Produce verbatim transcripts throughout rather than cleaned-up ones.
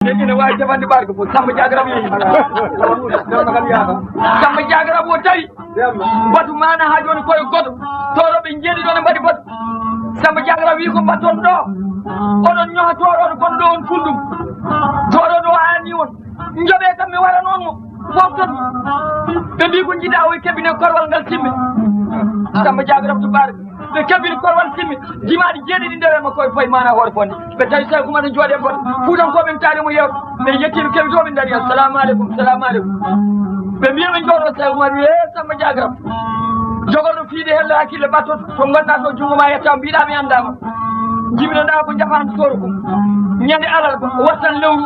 Ene waawi defande barke fof. Samba Diagraba yehi. Samba Diagraba o tawi batu mana haa jooni koye goto. Tooroɓe jeeɗiɗo ne mbaɗi batu. Samba Diagraba wi ko mbatton ɗo? Oɗon ñoha tooroɗo kono ɗo on fulɗum. Tooroɗo o aanni on. Njoɓe kam mi wara noon mo. Mofton. Ɓe mbi ko jiɗa o e cabinet korwal ngal timmi. Samba Diagraba to barke. Ɓe kebbini korwal timmi, jimaaɗi jeeɗiɗi ndewe makko e fayi mana hoore fonde. Ɓe tawi Sayku Umar no jooɗe bot. Fuutankooɓe en taari mo yeewta. Ɓe yettino kewitooɓe ndari, "Assalamu aleykum, salamu aleykum." Ɓe mbiya ɓe jooɗo, Sayku Umar wi, "Ee, Samba Diagraba. Jogorɗo fiide helle hakkille ɓattoto. To ngonɗa to junngo ma yetta, mbiɗa mi anndaama. Jibinoɗa ko jafanto tooro ko. Ñande alarba, wattan lewru,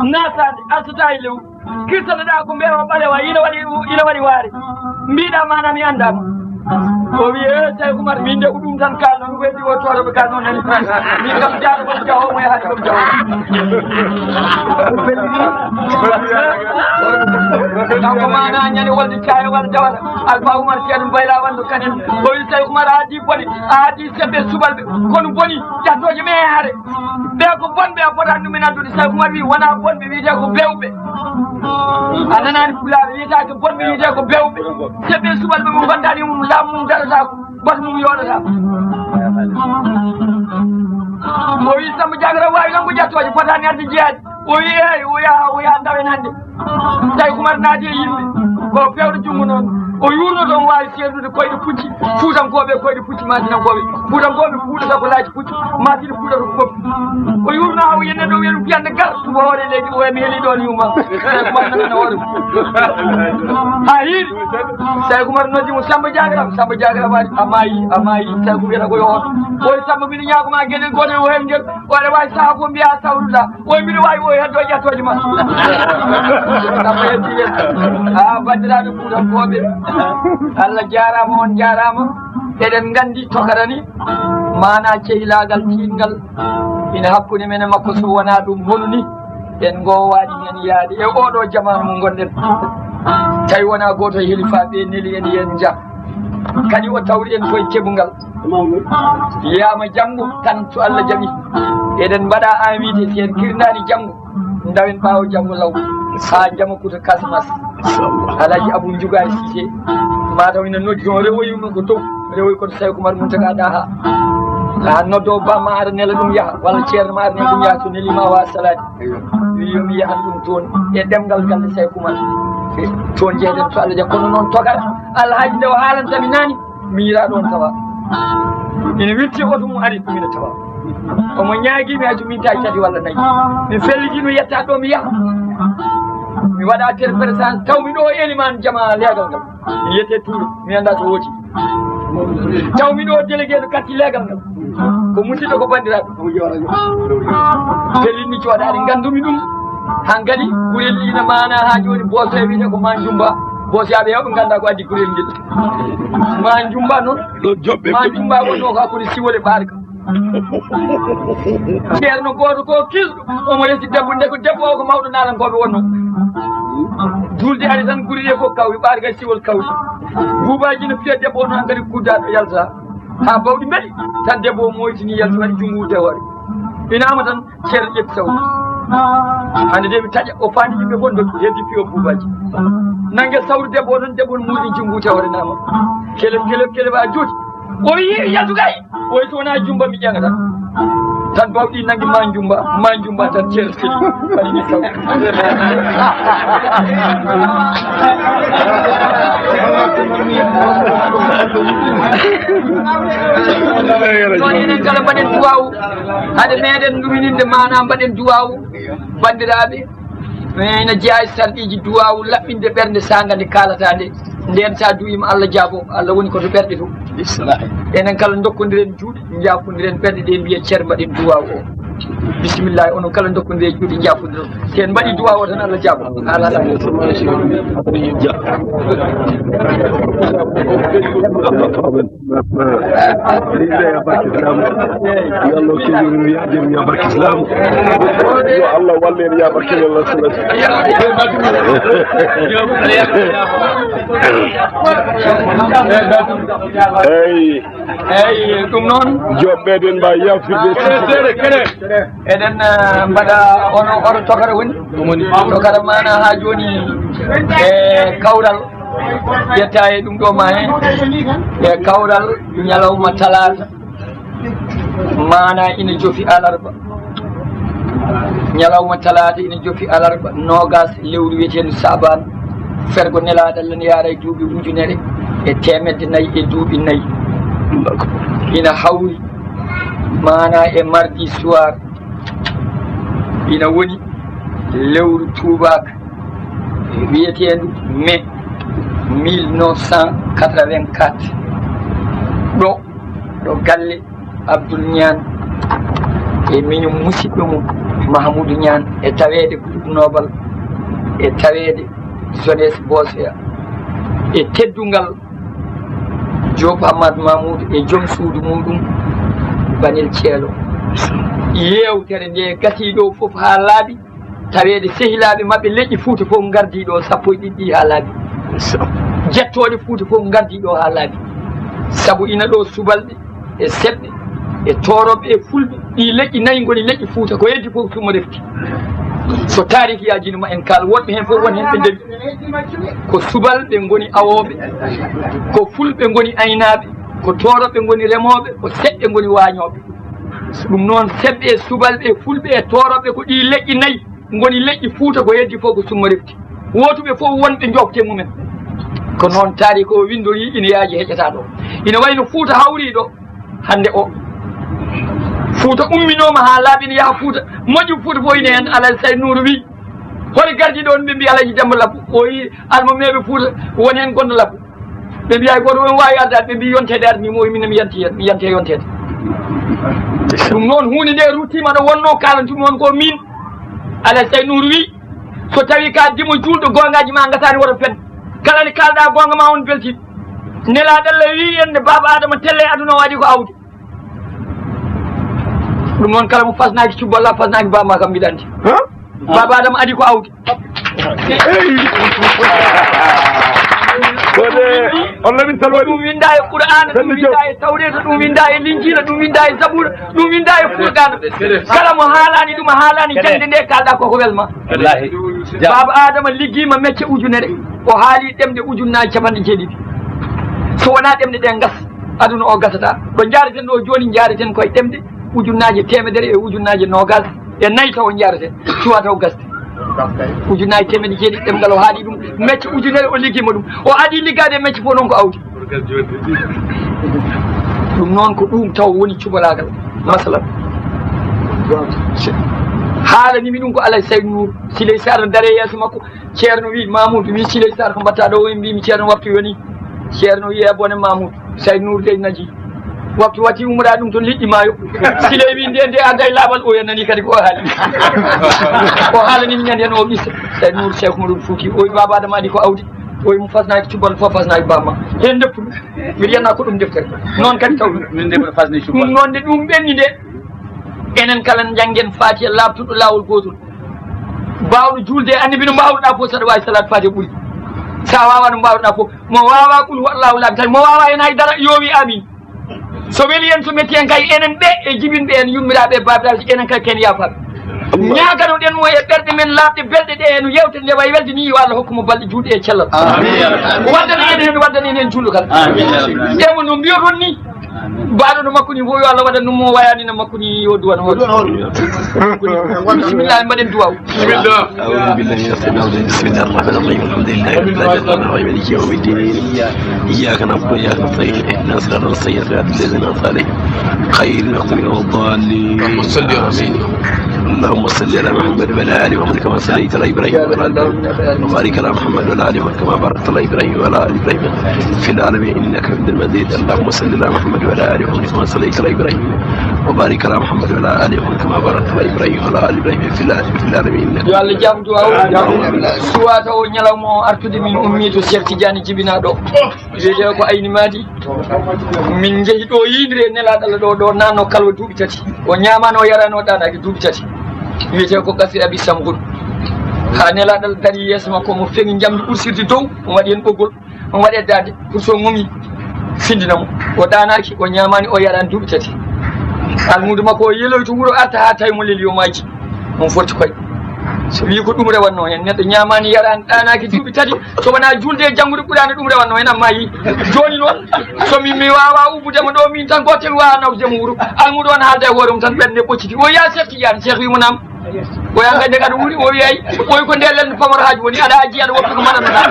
naataade, artata e lewru." Kirtanoɗa ko mbeewa ɓalewa, ina waɗi, ina waɗi waare. Mbiɗa mana mi anndaama. O wi, "E, Sayku Umar, min de ko ɗum tan kalno, mi weddi o tooroɓe kalno nani. Min kam jaaro ɗum jaho, mo yahani ɗum jaho." Kanko mana ñande wolde caaya walla dawata. Alfa Umar Ceerno Bayla Wando kanen. O wi, "Sayku Umar, a addi bone, a addi sembe subalɓe. Kono boni, jattooje me e hare." Ɓe ko bonɓe a fotaani ɗum en addude. Sayku Umar wi, "Wona bonɓe, wiyetee ko bewɓe." A nanaani pulaar wiyetee ko bonɓe, wiyetee ko bewɓe. Sembe subalɓe mum ngondaani mum, laamu mum darataako, batu mum yooɗataako. O wi, "Samba Diagraba waawi tan ko ƴattooje, fotaani arde jeyaade." O wi, "Eey, o yaha, o yaha ndawen hannde." Sayku Umar naati e yimɓe, ko feewde junngo noon. O yuurno ɗon waawi seernude koyɗe pucci, Fuutankooɓe e koyɗe pucci, Maasinankooɓe. Fuutankooɓe puuɗata ko laaci pucci, Maasina puuɗata ko boppi. O yuurno haa o yenna ɗo wiya ɗum fiyande gar, tuba hoore leydi, o wiya mi heli ɗoon yumma. Sayku Umar nanana hoore mum. Haa hiiri, Sayku Umar noddi mo Samba Diagraba, Samba Diagraba ari, a maayi, a maayi, Sayku wiyata ko yo on. O wi Samba mbiɗa ñaago ma geɗel gootel o hen ngel, o aɗa waawi sahaa ko mbiya sawruɗa. Oy, mbiɗa waawi oy heddo ƴattooje ma. Samba yetti yetti. Ah, banndiraaɓe Fuutankooɓe, Allah jaaraama, on jaaraama. Eɗen nganndi tokarani maanaa cehilaagal kiinngal ina hakkunde men e makko, so wonaa ɗum honuni en ngoowaani heen yaade e ooɗoo jamaanu mo ngonɗen. Tawi wonaa gooto e hilifaaɓe neli en yen njah. Kadi o tawri en koye keɓungal. Yiyama janngo tan, so Allah jaɓi, eɗen mbaɗa invité, si en kirnani janngo, ndawen ɓaawo janngo law, haa Jamakuta Kasmas. Alhaji Abou Ndiouga Cissé, mataw ina noddi toon, rewoyi ɗum ko dow, rewoyi koto Sayku Umar Mountaga Daha. Haa noddo bamma ara nela ɗum yaha, walla ceerno ma ara nela ɗum yaha, so nelima wa salade. Wi yo mi yahan ɗum toon e ɗemngal galle Sayku Umar. Toon njeyden so Allah jaɓi. Kono noon togar Alhaji nde o haalanta mi naane, mi yiɗaa ɗoon tawa. Ina wirti oto mum ari, ɗum ina tawa. Omo ñaagii mi hay so minti cati walla nayi. Mi felliti no yetta ɗo mi yaha. Mi waɗa terperesance, taw mi ɗo elimaan jama leegal ngal. Mi yiyetee Tuure, mi anndaa so wooti. Taw mi ɗo délégué no katti leegal ngal. Ko musidɗo, ko banndiraaɓe. Pellit mi coodaade, nganndumi ɗum. Hankadi kurel ina maana haa jooni, Booso e wiyetee ko Ma Njumba. Boosoyaaɓe heewɓe nganndaa ko addi kurel ngel. Ma Njumba noon. Ɗo joɓɓe Ma Njumba wonnoo ko hakkunde Siwol e Barka. Ceerno gooto ko kisɗo, omo resi debbo, nde ko debbo o ko mawɗo naalankooɓe wonnoo. Julde ari tan, guri ɗe fof kawri, Barka e Siwol kawri. Buubaaji no fiya debbo o noon kadi kuddaaɗo yalta. Haa bawɗi mbeɗi tan, debbo o moytini yalti, waɗi junngo wutte hoore. Inaama tan, ceerno ƴetti sawru. Hannde de mi taƴa, o faandi yimɓe fof, ndogi heddi piyo Buubaaji. Nannge sawru debbo o noon, debbo o muuri junngo wutte hoore naama. Kelem, kelem, kelem, a juuti. O yii yaltu kay. O wi so wonaa Jumba mi ƴeŋata. Tan bawɗi nangi Ma Njumba, Ma Njumba tan ceerno seli. Waɗi ni saw. Ɗon enen kala mbaɗen duwaawu. Hade meɗen ɗumininde maana mbaɗen duwaawu. Banndiraaɓe, ene jeyaa e sarɗiiji duwaawu, laɓɓinde ɓernde saanga nde kaalata nde. Ndeen so a duwiima, Allah jaabo, Allah woni ko to ɓerɗe to. Enen kala ndokkondiren juuɗe, njaafondiren ɓerɗe ɗe, mbiyen ceer mbaɗen duwaawu o. Bisimillahi, onon kala ndokkondiren juuɗe, njaafondiren. Si en mbaɗi duwaawu o tan, Allah jaabo. Haala. Allah faaben. Min de ya barke Islam. Yo Allah keɓir ya barke Islam. Yo Allah wallu en ya barke Allah sallallahu alaihi wasallam. Eyyi. Eyyi, ɗum noon. Joɓɓeɗen mba yafirde. Seeɗa, seeɗa. Eɗen eh, mbaɗa ono oto tokara woni tokara mana ha joni e kawral ƴetta e ɗum ɗo ma hen e kawral ñalawma talata mana ina jofi alarba ñalawma talata ina jofi alarba nogas lewru wiyetendu saban fergo nelaɗo allah ne yaara e duuɓi ujunere e temedde nayi e duuɓi nayi ina hawri mana e mardi soir ina woni lewru tuubaka wiyeteendu mai mille neuf cent quatre-vingt-quatre ɗo ɗo galle abdoul ñaan e miñum musidɗo mum mahamoudou ñaan e taweede groupe nobal e taweede jeunesse bosoya e teddungal Joop Hammat Mamuudu e joom suudu muuɗum Banel Ceelo. Yeewtere nde gasii ɗo fof haa laaɓi, taweede sehilaaɓe maɓɓe leƴƴi Fuuta fof ngardii ɗo, sappo e ɗiɗi ɗi haa laaɓi. Jettooɗe Fuuta fof ngardii ɗo haa laaɓi. Sabu ina ɗo subalɓe e seɓɓe e tooroɓe e fulɓe ɗi leƴƴi nayi ngoni leƴƴi Fuuta ko heddi fof summa refti. So taariki yajini ma en kaal woɗɓe heen fof won heen ɓe ndewi ko subalɓe ngoni awooɓe ko fulɓe ngoni aynaaɓe ko tooroɓe ngoni remooɓe ko seɓɓe ngoni waañooɓe ɗum noon seɓɓe e subalɓe e fulɓe e tooroɓe ko ɗi leƴƴi nayi ngoni leƴƴi Fuuta ko heddi fof ko summa refti wootuɓe fof wonɓe joofte mumen ko noon taariki o winndori ina yaaji heƴata ɗo ina wayno Fuuta hawri ɗo hannde o Fuuta umminooma haa laaɓi ne yaha Fuuta moƴƴu Fuuta fof ine heen Alhaji Sayd Nuuru wii holi gardiiɗo on ɓe mbii Alhaji Demba Labbo o wii almameeɓe Fuuta woni heen gonɗo Labbo ɓe mbiya hay gooto on waawi ardaade ɓe mbii yonteede ardnii mo o wii minen mi yanti heen mi yante yonteede ɗum noon huunde nde ruttiima ɗo wonnoo kaalantu noon ko miin Alhaji Sayd Nuuru wii so tawii ka dimo juulɗo goongaaji ma ngataani woto fen kala nde kaalɗaa goonga ma on beltiiɗo nelaaɗo Allah wii en nde baaba Adama telle aduna o waɗi ko awde ɗum noon kala mo fasnaaki cubbo Allah fasnaaki baaba ma kam mbiɗa anndi baaba Adama adi ko awde on lamin salwadi ɗum winda e qur'ana ɗum winda e tawreta ɗum winda e linjila ɗum winda e zabura ɗum winda e furqana kala mo haalani ɗum a haalani jangde nde kalɗa koko welma baaba adama liggima mecce ujunere o haali ɗemɗe ujunnaji capanɗe jeeɗiɗi so wona ɗemɗe ɗe gas aduna o gasata ɗo jareten ɗo joni jareten koye ɗemɗe ujunnaji temedere e ujunnaji nogas e nayi taw jareten cuwa taw gasde ujunnaji temedde jeeɗiɗi ɗemgal o haali ɗum mecce ujunere o liggima ɗum o adi liggade e mecce fof noon ko awdi ɗum noon ko ɗum taw woni cubalagal masalan haalanimi ɗum ko alay sayd nour siley sara dare yeeso makko ceerno wi mamoudou wi siley sara ko mbatta ɗo o mbimi ceerno waftu yoni ceerno wi e bone mamoudou Sayd Nour dey naji waktu wati umra ɗum to liɗɗi maayo sile wi nde nde arda e laaɓal o yannani kadi ko o haali o haalani mi ñande hen o ɓisa Sayd Nour Cheikh Mouroum Fouti o wi baba adama adi ko awdi o wi mo fasnaki cubbal fof fasnaki bamma hen deppu ɗum mbiɗa yanna ko ɗum deftere noon kadi taw min nde fasni cubbal ɗum noon de ɗum ɓenni de enen kala janngen fatiha laaɓtuɗo laawol gotol bawɗo julde e annabi no mbawruɗa fof saɗa wawi salat fatiha ɓuuri sa wawa no mbawruɗa fof mo wawa qul huwallahu laabi tati mo wawa hen hay dara yo wi amin so weli en so metti en kay enen ɓe e jibinɓe en yummiraɓe e babiraɓe enen kay ken yafaɓe ñaganoɗen mo e ɓerɗe men laaɓɗe belɗe ɗe eno yewte nde way welde ni yo allah hokku mo balɗe juuɗe e cellal waddana en hen waddana en hen jullugal emo no mbiyoton ni Baɗo no makko ni fof yo Allah waɗan ɗum mo wayani no makko ni yo duwan hoore. Bismillah mbaɗen duwaw. أعوذ بالله من الشيطان الرجيم بسم الله الرحمن الرحيم الحمد لله رب العالمين الرحمن الرحيم مالك يوم الدين إياك نعبد وإياك نستعين اهدنا الصراط المستقيم صراط الذين أنعمت عليهم غير المغضوب عليهم ولا الضالين اللهم صل على محمد وعلى آل محمد كما صليت على إبراهيم وعلى آل إبراهيم وبارك على محمد وعلى آل محمد كما باركت على إبراهيم وعلى آل إبراهيم في العالمين إنك حميد مجيد اللهم صل على محمد وعلى آل محمد كما صليت على إبراهيم وبارك على محمد وعلى آل محمد كما باركت على إبراهيم وعلى آل إبراهيم في العالمين في العالمين إنك yo allah jam duwaw suwata o ñalawma o artude min ummi to cheikh tidiane jibinaɗo wiyete ko ayni madi min jeehi ɗo yidiri e nelaɗo allah ɗo ɗo nanno kalwa duuɓi tati o ñamano o yarano ɗanaki duuɓi tati wiyete ko gasir abi samgoud ha nelaɗo allah dari yeeso makko mo feŋi jamdi ɓursirde dow o waɗi hen ɓoggol o waɗe dade pour so ŋomi findina mo o ɗanaki o ñamani o yarani duuɓi tati Almuudo makko o yeloyto wuro, arta haa tawi mo leli, o maayi. On fotti koy. So wii ko ɗum rewatnoo heen, neɗɗo ñaamaani, yaraani, ɗaanaaki duuɓi tati, so wonaa juulde e janngude Quraana, ɗum rewatnoo heen, amma yii. Jooni noon, so min mi waawaa ubbude mo ɗo, min tan gooto mi waawaa nawde mo wuro. Almuudo on haalda e hoore mum tan, ɓernde ɓocciti. O yaa Seex Tijaan, Seex wii mo naam. O yaa ngadde kadi wuri, o wiyay, o wi ko nde lelno pamaro haaju woni, aɗa ajji, aɗa woppi ko mbaɗannoɗaa.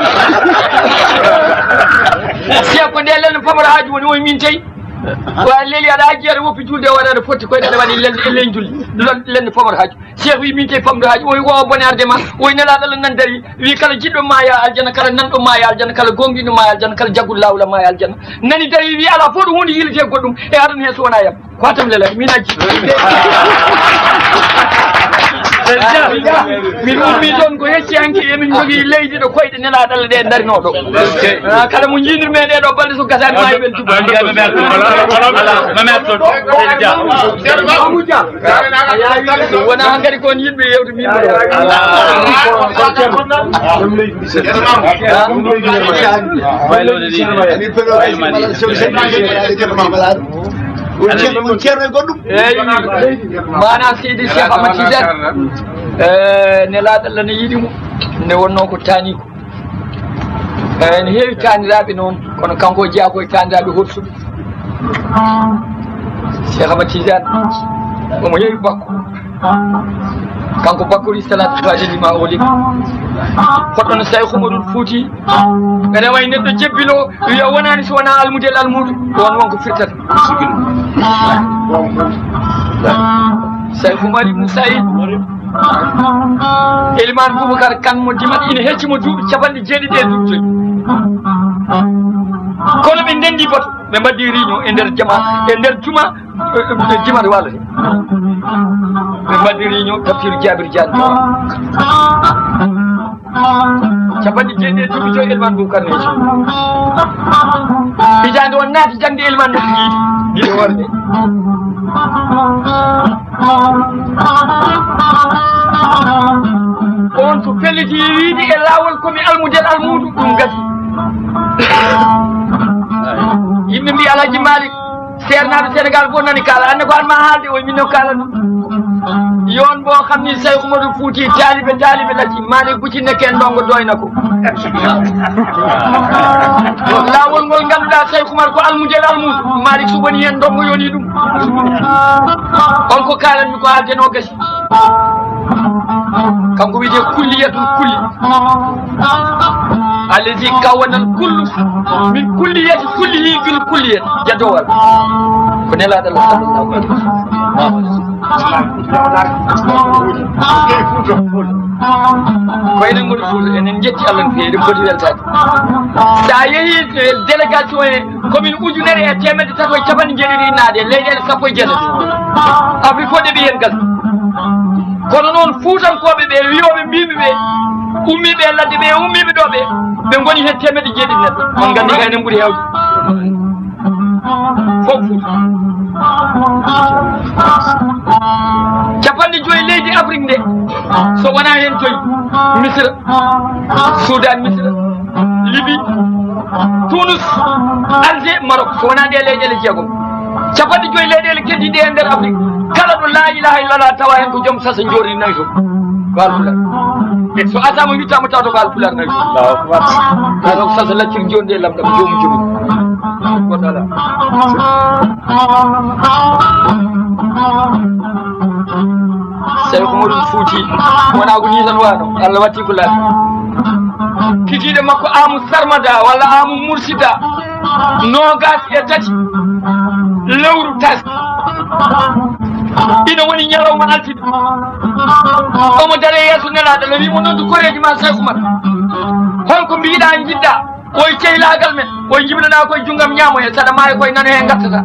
Seex ko nde lelno pamaro haaju woni, o wi min tey. Wa leli aɗa ajji aɗa woppi julde o waɗa aɗa fotti koyɗe aɗa waɗi lelnde e ley julde. Lon lelnde famata haaju. Cheikh wi min te famɗo haaju o wi ko o bone arde ma o wi nelaɗo Allah nan dari wi kala jiɗɗo maaya aljanna kala nanɗo maaya aljanna kala gonɗinɗo maaya aljanna kala jaggul lawla maaya aljanna nani dari wi ala fof ɗo hunde yilete goɗɗum e aduna he so wona yam ko hatam lela min ajji. Min ummi toon ko hecci hanki emin jogii leydi ɗo koyɗe nelaaɗo Allah ɗe ndarinoɗo. Ah, kala mo jiinirmi e ɗeɗo balɗe so gasani ma eɓen tuba. Wona hankadi kon yimɓe yewde min mboɗo. Ceerno e goɗɗum. Eyi, mana Seydi Cheikh Ahmad Tidiane, eh, nelaaɗo Allah ne yiɗi mo, nde wonnoo ko taaniiko. Eh, ene heewi taaniraaɓe noon, kono kanko o jeyaa ko e taaniraaɓe hoɗsuɓe. Cheikh Ahmad Tidiane, omo heewi bakko. Kanko Bakori Salatu Fadili ma o limi. Hoɗɗo no Cheikh Umarul Fouti. Ene wayi neɗɗo jebbilo, wiya wonani so wona almudel almudu. Ko on wonko firtata. Cheikh Oumar Ibn Saïd. Eliman Boubacar Kane mo Dimat ina hecci mo duuɓi capanɗe jeeɗiɗi e duuɓi joyi. Kono ɓe ndendi bato, ɓe mbaddi réunion e nder jama, e nder juma, e, e, e Dimat walla he. Ɓe mbaddi réunion, Tafsir Jabir Diagne. Capanɗe jeeɗiɗi e duuɓi joyi Eliman Boubacar Neji. Hitaande on naati jaŋde Eliman Neji yiide. Yiide worɓe. On so felliti wiide e laawol ko mi almudel almuudu, ɗum gasi. Yimɓe mbi Alhaji Malick, seernaaɓe Sénégal fof nani kaala, annde ko an ma haalde, o min no kaala ɗum. Yon boo xam ni Cheikh Umarul Fouti, taalibe, taalibe la ci, Malick bu ci nekkee ndongo doy na ko. Laawol ngol ngannduɗaa Cheikh Oumar ko almudel almud, Malick so woni heen ndongo yoni ɗum. On ko kaalanmi ko haalde no gasi. Kanko wiyetee kulliyatul kulli. Allazi kawana al kullu min kulliyati kullihi fil kulliyati. Jadowal. Ko nelaaɗo Allah sallallahu alaihi wasallam. Ko enen ngoni Fuuta, enen njetti Allah no feewi, eɗen poti weltaade. So a yehii e délégation he, commune ujunere e teemedde tato e capanɗe jeeɗiɗi naade e leyɗeele sappo e jeetati. Afrique fof ɗeɓi heen gas. Kono noon Fuutankooɓe ɓe, wiyooɓe mbiimi ɓe, ummiiɓe e ladde ɓe, ummiiɓe ɗo ɓe, ɓe ngoni heen teemedde jeeɗiɗi neɗɗo. On nganndi kay enen ɓuri heewde. Fof Fuuta. Capanɗe joyi leydi Afrique nde, so wonaa heen joyi, Misira, Sudan, Misira, Libi, Tunus, Alger, Maroc, so wonaa ɗe leyɗeele jeegom. Capanɗe joyi leyɗeele keddiiɗe e nder Afrique, kala ɗo laa ilaaha illallah tawa heen ko joom sasa njoorni nawi toon. Ko Haalpulaar. E so Asaama wittaama taw to ko Haalpulaar nawi. Allahu akbar. Taw ko sasa lacciri jooni ɗe lamɗam joomu joomu. Goɗɗo alaa. Cheikh Umarul Fouti, wonaa ko nii tan waano, Allah watti ko laaɓi. Kikiiɗe makko Amu Sarmada walla Amu Mursida, noogas e tati lewru tas. Ina woni ñalawma altine. Omo dare yeeso nelaaɗo, no wii mo noddu koreeji ma Cheikh Oumar. Holko mbiɗa njiɗɗa? Oy ceylaagal men, oy jibinanaa koye junngam ñaamo he, saɗa maayo koye nano he ngattata.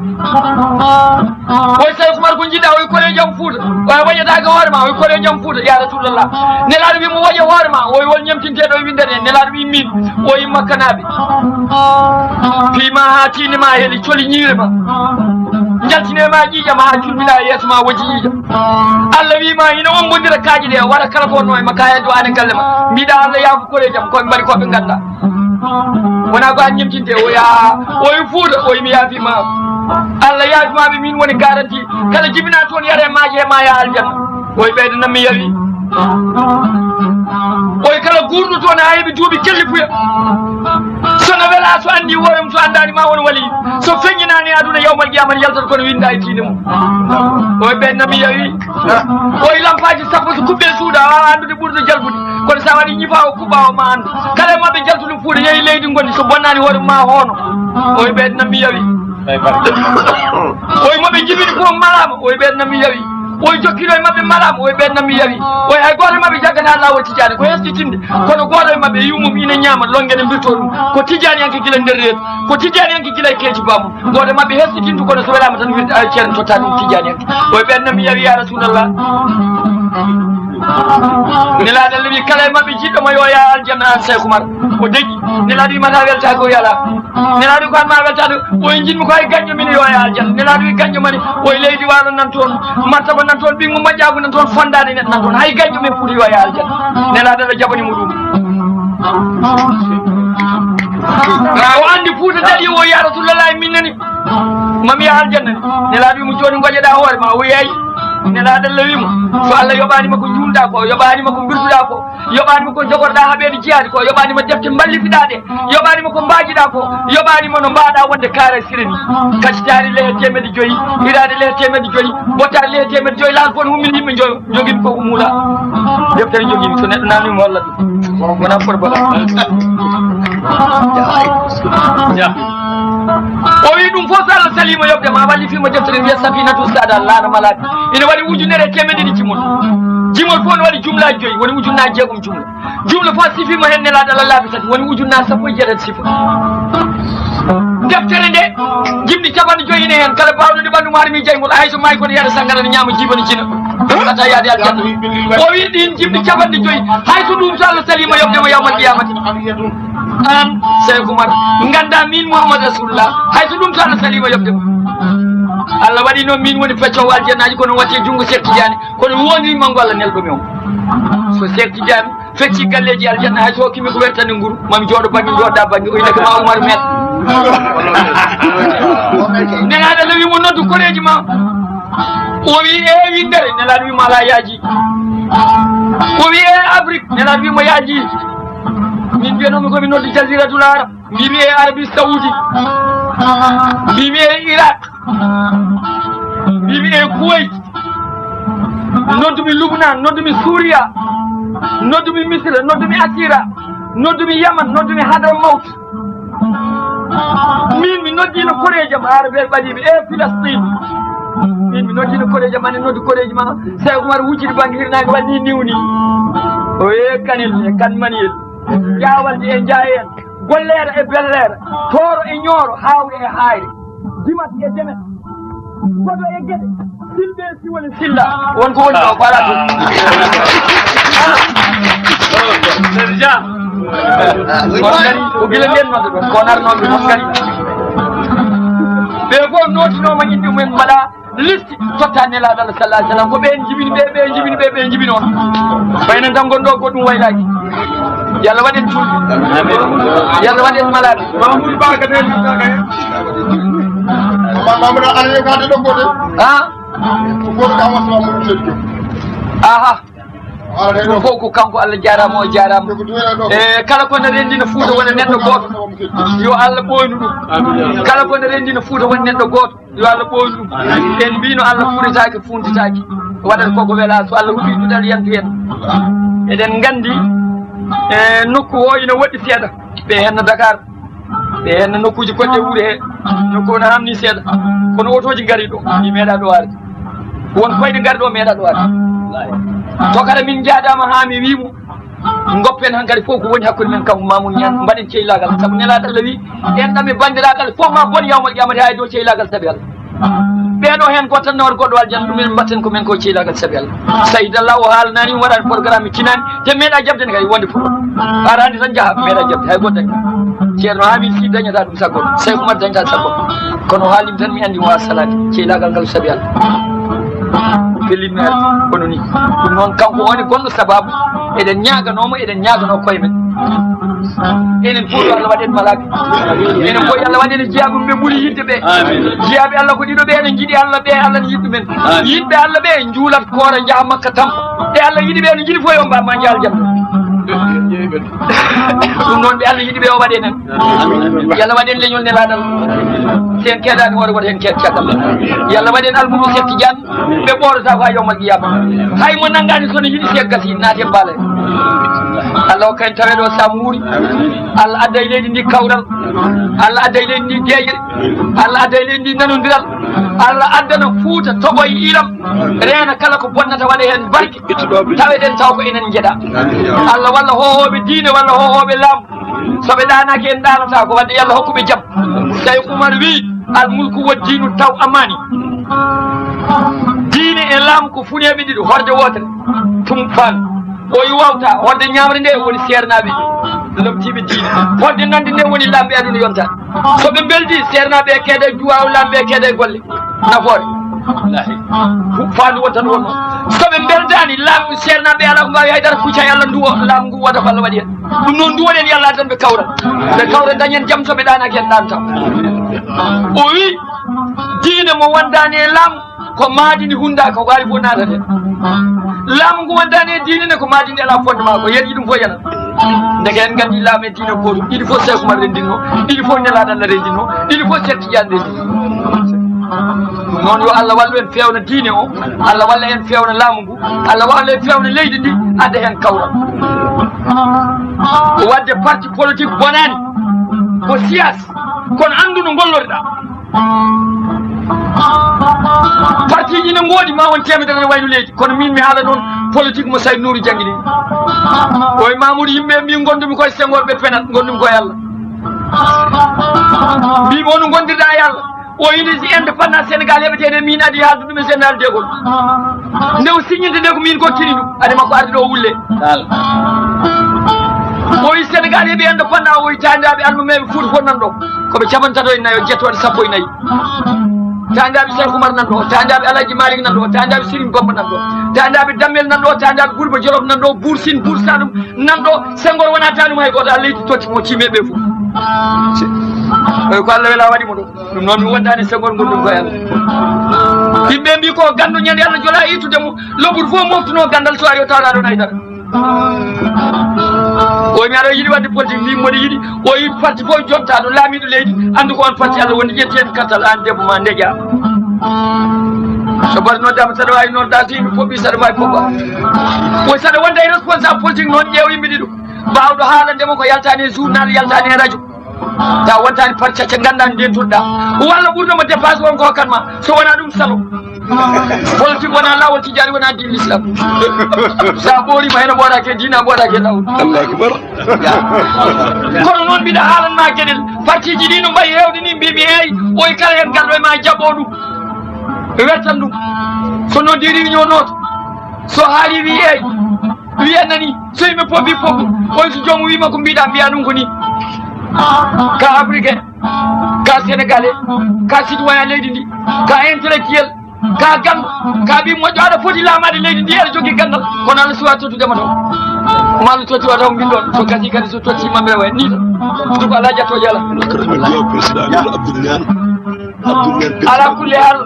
Oy Cheikh Oumar ko njiɗɗa, oy koreejo am Fuuta, oy waƴataake hoore ma, oy koreejo am Fuuta, ya Rasulallah. Nelaaɗo wii mo waƴe hoore ma, oy wol ñemtinteeɗo e winndere he, nelaaɗo wii min, oy makkanaaɓe. Fii ma haa tiinde ma heli coli ñiire ma. Njaltine ma ƴiiƴam haa culɓinaa yeeso ma wojji ƴiiƴam. Allah wii ma ina ombondira kaaƴe ɗe, waɗa kala ko wonno e ma kaaya du'aane galle ma. Mbiɗa Allah yaafo koreejo am, ko ɓe mbaɗi ko ɓe ngannda. Wona ko an ñemtinte, o yaa, o e Fuuta, o e mi yaafiima. Allah yaafimaaɓe, min woni garanti. Kala jibinaa toon, yare maaje e maa yaa aljanna. Oy ɓeyde nammi yawi. Oy kala guurɗo toon haa heɓi duuɓi kelli puya. So no welaa, so anndi wooyum, so anndaani ma won wali. So feññinaani aduna yawmal qiyaamati yaltat kono winnda e tiinde mum. Oy ɓeyde nammi yawi. Oy lampaaji sappo so kuɓɓe suuɗa, a waawaa anndude ɓurɗo jalbude. Kono so a waɗi ñifaawo kuɓɓaawo ma anndu. Kala e maɓɓe jaltuɗo fuuɗa yehi leydi ngondi, so bonnaani hoore ma hoono. Oy ɓeyde nammi yawi. Oy mo ɓe jibini fof malaama, oy ɓeen nan mi yawi. Oy jokkiiɗo e maɓɓe malaama, oy ɓeen nan mi yawi. Oy hay gooto e maɓɓe jaggataa laawol Tijaani, ko hesɗitinde. Kono gooto e maɓɓe yiw mum ina ñaama, longge ne mbirtoo ɗum. Ko Tijaaniyanke gila nder reedu, ko Tijaaniyanke gila e keeci baamum. Gooto e maɓɓe hesɗitintu, kono so welaama tan wirde, "Ay, ceerno, totta ɗum Tijaaniyanke." Oy ɓeen nan mi yawi, yaa Rasuulallah. Nelaaɗo Allah wi, "Kala e maɓɓe jiɗɗo ma, yo yaa aljanna, aan Seeku Umar." O deƴƴi. Nelaaɗo wi, "Mata weltaaki?" O wi, "Alaa." Nelaaɗo wi, "Ko aan ma weltaade?" O wi, "Njiɗmi ko hay gañjo min yo yaa aljanna." Nelaaɗo wi, "Gañjo mani?" O wi, "Leydi waalo nan toon, martaba nan toon, ɓinngu moƴƴaagu nan toon, fonndaade neɗɗo nan toon. Hay gañjo min foti yo yaa aljanna." Nelaaɗo Allah jaɓani mo ɗum. O anndi Fuuta daɗi o, "Yaa Rasuulallahi, min nani mami yaa aljanna." Nelaaɗo wi mo, "Jooni ngoƴoɗaa hoore ma." O wi, "Eey." Nelaaɗo Allah wi mo, "So Allah yoɓaani ma ko njuulɗaa ko, yoɓaani ma ko mbirtuɗaa ko, yoɓaani ma ko jogorɗaa haɓeede jihaade ko, yoɓaani ma defte mballifiɗaa ɗe, yoɓaani ma ko mbaajiɗaa ko, yoɓaani ma no mbaaɗaa wonde kaara sire ni. Kacitaari lehe teemedde joyi, hiraade lehe teemedde joyi, bottaari lehe teemedde joyi, laal fon hummin yimɓe njoyo, njogimi ko ko muula." Deftere njogimi, so neɗɗo naamnii mi holla ɗum. Wonaa problème. O wi ɗum fof, so Allah salii mo yoɓde ma, wallitii mo deftere wiya Safinatu Saada, laana malaaɗi. Ina waɗi ujunere e teemedde ɗiɗi jimol. Jimol fof ne waɗi jumlaaji joyi, woni ujunnaaji jeegom jumla. Jumla fof sifiima heen Nelaaɗo Allah laabi tati, woni ujunnaaji sappo e jeetati sifa. Deftere nde, jimɗi capanɗe joyi ine heen, kala baawɗo nde ɓanndu mo harmi jeyngol, hay so maayi kono yiyata sangara ne ñaama jiiba ne cina. Wata yaade aljanna. O wi ɗiin jimɗi capanɗe joyi, hay so ɗum so Allah salii mo yoɓde mo yawmal qiyamati. Aan Seeku Umar, nganndaa miin Muhammad Rasulullah, hay so ɗum so Allah salii mo yoɓde mo. Allah waɗi noon miin woni peccoowo aljannaaji, kono watti e junngo Seeku Tijaani, kono wonii manngo Allah nelɗo mi on. So Seeku Tijaani fecci galleeji aljanna, hay so hokkimi ko wertande nguru, mami jooɗo bannge, jooɗa bannge, o innake ma Umar Met. Nelaaɗo Allah wi mo noddu koreeji ma. O wi, "E winndere?" Nelaaɗo wi mo, "Alaa, yaaji." O wi, "E Afrik?" Nelaaɗo wi mo, "Yaaji." Min mbiyanoomi ko mi noddu Jaziratul Arab. Mbimi, "E Arabie Saoudi." Mbimi, "E Irak." Mbimi, "E Kuwait." Noddumi Lubnan, noddumi Suuriya, noddumi Misra, noddumi Asira, noddumi Yaman, noddumi Hadramaut. Min mi noddiino koreeji am, Arabe ɓaɗiiɓe, "E Filastin." Min mi noddiino koreeji am, ane noddi koreeji ma. Seeku Umar wujjini bannge hirnaange, waɗi ni niwni. O e Kanel, e Kan Maniyel, Jaawalde e Njaayeen, Golleere e Belleere, Tooro e Ñooro, Haawre e Haayre, Dimat e Demet, Kodo e Gede, Silɓe e Siwol e Silla. Won ko woni ɗo, ko alaa ɗum. Seydi Dia. Kon kadi, ko gila nden nodde ɗon, ko narnooɓe kon kadi. Ɓe fof nootinooma inde mumen, mbaɗa liste, totta Nelaaɗo Allah sallallahu alaihi wasallam. Ko ɓeen jibini ɓe, ɓe jibini ɓe, ɓe jibini on. Ɓayno tan gonɗo goɗɗum waylaaki. Yo Allah waɗ en juulɓe. Yo Allah waɗ en malaaɓe. Mamadou Ba ka den ka kay. Mamadou Ba ka den ka den ko de. Ha? Ko ko ka wasa Mamadou Seydou. Aha. Ɗum fof ko kanko. Allah jaaraama, o jaaraama. E kala ko ne renndina Fuuta wona neɗɗo gooto, yo Allah ɓooynu ɗum. Kala ko ne renndina Fuuta wona neɗɗo gooto, yo Allah ɓooynu ɗum. En mbiino Allah fuuritaake, fuuntitaake. Waɗata koko welaa, so Allah huɓɓi duɗal yantu en. Eɗen nganndi, e nokku o ina woɗɗi seeɗa. Ɓe henno Dakar, ɓe henno nokkuuji koɗɗe wuure he, nokku o no hamni seeɗa. Kono otooji ngari ɗo, ɗi meeɗa ɗo arde. Won koyɗe ngari ɗo, meeɗa ɗo arde. Tokara min njaadaama haa mi wii mo, ngoppen hankadi fof ko woni hakkunde men kam Mamoudou Niang, mbaɗen ceylaagal. Sabu Nelaaɗo Allah wii, en ɗam e banndiraagal fof ma bon yawmal qiyamati haa e dow ceylaagal sabi Allah. Ɓeeɗo heen gooto tan nawata goɗɗo aljanna, ɗum en mbaɗten ko men ko ceylaagal sabi Allah. Sayid Allah o haalanaani, o waɗaani programme, mi tinaani, te meeɗa jaɓde ne kay wonde fof. Araani tan njaha, meeɗa jaɓde, hay gooto daña. Ceerno Hamid Sy dañata ɗum sago, Seeku Umar dañata sago. Kono o haalimi tan mi anndi mo wasalaade, ceylaagal ngal sabi Allah. Pellinmi arde, kono ni. Ɗum noon kanko o woni gonɗo sababu, eɗen ñaaganoo mo, eɗen ñaaganoo koye men. Enen fof yo Allah waɗen malaaka. Enen fof yo Allah waɗen e jiyaaɓe ɓe ɓuri yiɗde ɓe. Jiyaaɓe Allah ko ɗiɗo ɓe, ene njiɗi Allah ɓe, Allah ne yiɗi ɗumen. Yiɗɓe Allah ɓe njuulat koora, njaha Makka tampa. Ɓe Allah yiɗi ɓe, ene njiɗi fof yo mba ma njaha aljanna. Ɗum noon ɓe Allah yiɗi ɓe o waɗe enen. Yo Allah waɗen leñol nelaaɗo. Sen keedaani hoore woto hen keed caggal. Yo Allah waɗen almuɓe Seeɗ Tijaan. Ɓe ɓoorata ko haa yawmal qiyama. Hay mo nanngaani so no yiɗi Seeɗ Gasi naate mbaale. Allah hokka en taweede o Samori. Allah adda e leydi ndi kawral. Allah adda e leydi ndi deeƴre. Allah adda e leydi ndi nanondiral. Allah addana Fuuta toɓo e ilam. Reena kala ko bonnata waɗa heen barke. Taweɗen taw ko enen njeɗa. Allah walla hohooɓe diine walla hohooɓe laamu. So ɓe ɗaanaaki en ɗaanata ko wadde yo Allah hokku ɓe jam. Tawi Umar wi al mulku wa diinu taw amaani. Diine e laamu ko funeeɓe ɗiɗo horde wootere. Tum faan o yi wawta horde ñaamre nde woni seernaaɓe lomtiiɓe diine. Horde nande nde woni laamɓe aduna yonta. So ɓe mbeldi seernaaɓe e keede duwaaw laamɓe e keede golle. Nafoore. Faandu won tan wonno. So ɓe mbeldaani laamu seernaaɓe alaa ko mbaawi haydara kucca e Allah nduwo laamu ngu wota ko Allah waɗi en. Ɗum noon nduwoɗen yo Allah tan ɓe kawra. Ɓe kawra dañen jam so ɓe ɗaanaaki en ɗaan taw. O wi diine mo wondaani e laamu ko maadi ndi hunndaa ko waali fof naatata heen. Laamu ngu wondaani e diine ne ko maadi ndi alaa fondement ko yerƴi ɗum fof yana. Ndeke en nganndi laamu e diine gootum ɗiɗi fof Seeku Umar renndinno, ɗiɗi fof nelaaɗo Allah renndinno, ɗiɗi fof Seeɗ Tijaan renndinno. Noon yo Allah wallu en feewna diine o, Allah walla en feewna laamu ngu, Allah walla en feewna leydi ndi, adda heen kawral. Wadde parti politique bonaani ko siyaas, kono anndu no ngolloriɗaa. Partiji ne ngoodi ma won temedere ne wayno leydi kono min mi haala noon politique mo Sayd Nouru janngini. Oy Mamoudou yimɓe mbi gondumi koye Senghor ɓe penat gondumi koye Allah. Mbimi ono gondirɗa e Allah. O inde si indépendance Sénégal heɓetede min adi haaldu ɗum e général de Gaulle. Nde o signinte nde ko min gokkini ɗum ade makko arde ɗo o wulle. O wi Sénégal heɓi indépendance o wi taandaɓe almameɓe Fuuta fof nan ɗo. Koɓe capantato e nayo jettoɗe sappo e nayi. Taandaɓe Cheikh Oumar nan ɗo, taandaɓe Alhaji Malick nan ɗo, taandaɓe Serigne Bamba nan ɗo, taandaɓe Dammel nan ɗo, taandaɓe Bourba Jolof nan ɗo, Bour Sine, Bour Saloum nan ɗo. Senghor wona tanum hay goto, Allah yiɗi totti mo timeɓe fof. Oy ko Allah wela waɗi mo ɗo. Ɗum noon mi wondani Senghor, gonɗum ko Allah. Yimɓe mbi ko ganndo ñande Allah jola ittude mo, lobburu fof moftuno gandal so ari o tawɗa ɗon haydara. O mi aɗa yiɗi wadde politique mbi mboɗo yiɗi. O yi parti fof jontaɗo laamiɗo leydi, andu ko on parti Allah woni. Ƴetti hen kartal an debbo ma ndeƴa. So mbaɗa noddama saɗa wawi nodda, so yimɓe poɓɓi saɗa wawi poɓɓa. O saɗa wonda e responsable politique noon, ƴeew yimɓe ɗiɗo bawɗo haalande mo ko yaltani e journal, yaltani e radio. Taw wontani par cacca ganda nde toɗɗa. Walla ɓurno mo dépasse won ko hokkat ma. So wona ɗum salo. Politique wona lawol tijani, wona diine l'islam. Sa ɓoorima heno ɓoorake diina, ɓoorake lawol. Allahu akbar. Kono noon mbiɗa haalanma gueɗel. Partiji ɗi no mbayi hewde ni mbimi eyi, oy kala hen garɗo e ma jaɓɓo ɗum. Wettan ɗum. So noddiri réunion noto. So haali wi eyi. Wiya nani, so yimɓe poɓi poɓu, on so joomum wima ko mbiɗa, mbiya ɗum ko ni. Ka africain, ka sénégalais, ka citoyen leydi ndi, ka intellectuel, ka gam, ka ɓi moƴƴo, aɗa foti laamaade leydi ndi, aɗa jogii ganndal, kono aɗa suwa tottudema taw. Ma aɗa totti o taw mbin ɗon, so gasi kadi so tottima mbewa ni tan. Ɗum ko alaa jattooje alaa. Président Abdoul Niane. Ala kulli hal,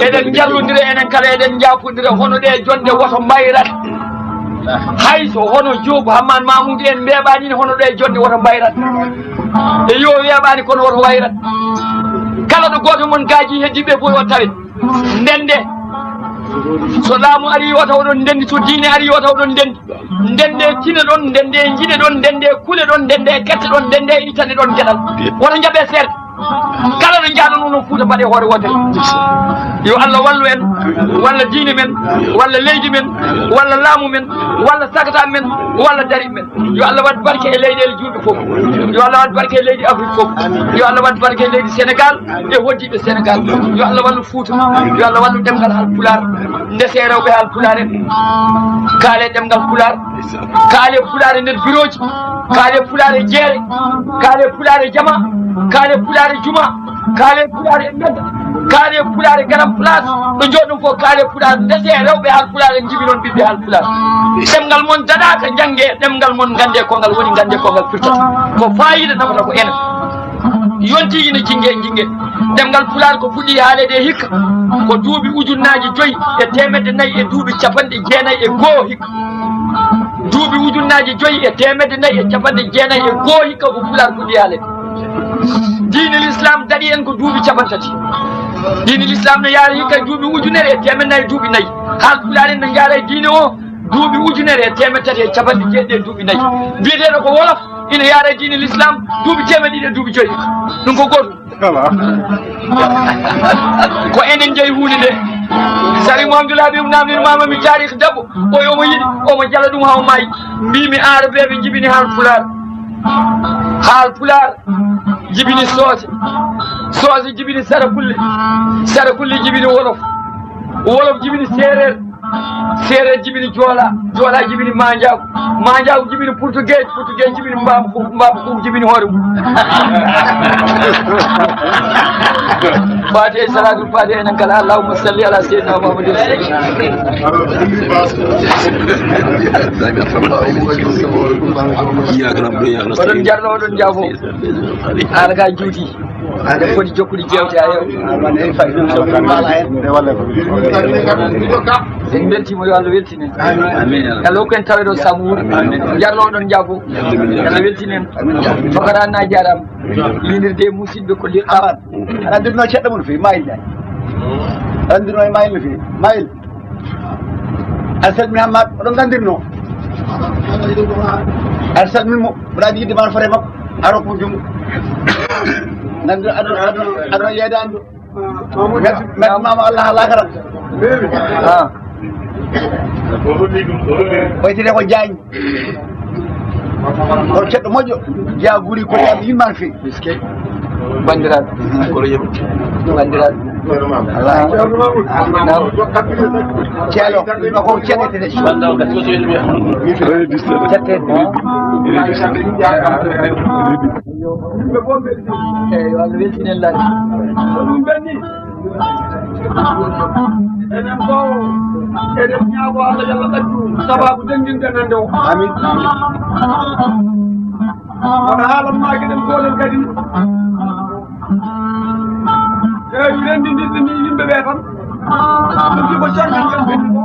eɗen jallodira enen kala, eɗen jaafodira hono ɗe jonde woto mbayrat. Hay so hono Joop Hamman Mamoudou en mbeɓani ne hono ɗe jonde woto mbayrat. E yo weɓani kono woto wayrat. Kala ɗo goto mon gaaji heddiɓe fof o tawe. Ndende. So laamu ari o taw ɗon ndendi, so diine ari o taw ɗon ndendi. Ndende tine ɗon, ndende jiɗe ɗon, ndende kule ɗon, ndende kette ɗon, ndende itane ɗon geɗal. Woto jaɓe seerde. Kala ɗo jaaɗon onon Fuuta mbaɗe hoore wootere. Yo Allah wallu en, walla diine men, walla leydi men, walla laamu men, walla sagata men, walla dari men. Yo Allah waɗ barke e leyɗeele julɓe fof. Yo Allah waɗ barke e leydi Afrique fof. Yo Allah waɗ barke e leydi Sénégal e hoddiiɓe Sénégal. Yo Allah wallu Fuuta. Yo Allah wallu ɗemngal Haalpulaar. Ndese rewɓe Haalpulaar en. Kaale ɗemngal Pulaar. Kaale Pulaar e nder birooji. Kaale Pulaar e jeere. Kaale Pulaar e jama. Kaale Pulaar e juma. Kaale Pulaar e mbedda. Kaane Pulaar e Garam Pulaar, ɗo njooɗon fof kaane Pulaar, ndesee rewɓe Haal Pulaar en njiɓi noon ɓiɓɓe Haal Pulaar. Ɗemngal mon daɗaaka, njanngee ɗemngal mon, nganndee ko ngal woni, nganndee ko ngal firtata. Ko faayiida nafata ko enen. Yontii ina jinngee, jinngee. Ɗemngal Pulaar ko fuɗɗii haaleede e hikka, ko duuɓi ujunnaaji joyi e teemedde nayi e duuɓi capanɗe jeenayi e goo hikka. Duuɓi ujunnaaji joyi e teemedde nayi e capanɗe jeenayi e goo hikka ko Pulaar fuɗɗii haaleede. Diine l'islam daɗi en ko duuɓi capantati. Diine l'islam no yaara hikka duuɓi ujunere e teemedde nayi duuɓi nayi. Haal Pulaar en no njaara e diine o duuɓi ujunere e teemedde tati e capanɗe jeeɗiɗi e duuɓi nayi. Biyeteeɗo ko wolof ina yaara e diine l'islam duuɓi teemedde ɗiɗi e duuɓi joyi hikka. Ɗum ko gootum. Ko enen njeyi huunde nde. Sari Mamadou Habib namnir mama mi taarih debbo, o yomo yiɗi, omo jala ɗum haw maayi. Mbimi Aarabeeɓe njibini Haal Pulaar. Haal Pulaar jibini Soose. Soose jibini Sarakulle. Sarakulle jibini Wolof. Wolof jibini Seereer. Seereer jibini Joola. Joola jibini Manjaagu. Manjaagu jibini Portugais. Portugais jibini Mbaabu Kuuku. Mbaabu Kuuku jibini hoore mum. Faatiha e salaatul faatiha enen kala. Allahumma salli ala sayyidina Muhammadin. Iyyaka na'budu wa iyyaka nasta'in. Oɗon njarno, oɗon njaafo. Haala ka juuti. Aɗa foti jokkude jeewte a yew. En mbeltiima, yo Allah weltin en. Amin. Allah hokku en taweede o sabu wuro. Amin. Njarno oɗon njaafo. Allah weltin en. Tokara na jaaraama. Linirde e musidɓe ko liqaar. Aɗa anndinoo ceɗɗo mum no feewi, Mayil Njaay. Aɗa anndinoo e Mayil no feewi. Mayil. Aɗa salmini Hammaat, oɗon nganndirnoo. Aɗa salmini mo, mbaɗa yiɗde ma no foti e makko, a rokku mo junngo. Nganndir-, aɗa, aɗa, aɗa yeedaani ɗo. Merci, merci, mama Allah, Allah karam. Ah. Ɓaytide ko Jaañ. O ceɗɗo moƴƴo, jeyaa guri ko jam yimman fi. Miskey. Banndiraaɓe. Kono yimɓe. Banndiraaɓe. Naam. Ceelo, no ko ceɗɗo tene. Tette. Yimɓe fof mbeɗi. Eeyi, yo Allah weltin en laade. Ko ɗum ɓenni. Enen fof, eɗen ñaago Allah, yo Allah ɓaddu sababu denndinde nande o. Amin. Kono haalan ma geɗen goolen kadi. Eeyi, renndindirde ni yimɓe ɓe tan. Ɗum ko janngal ngal ɓenni ko,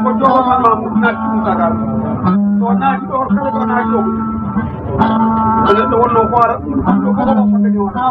ko jogo man ma mum naati ɗum tagal. So naati ɗo, kala ɗo naati ɗo. Ko neɗɗo wonno ko ara, ɗum ko ko ko kadi wona.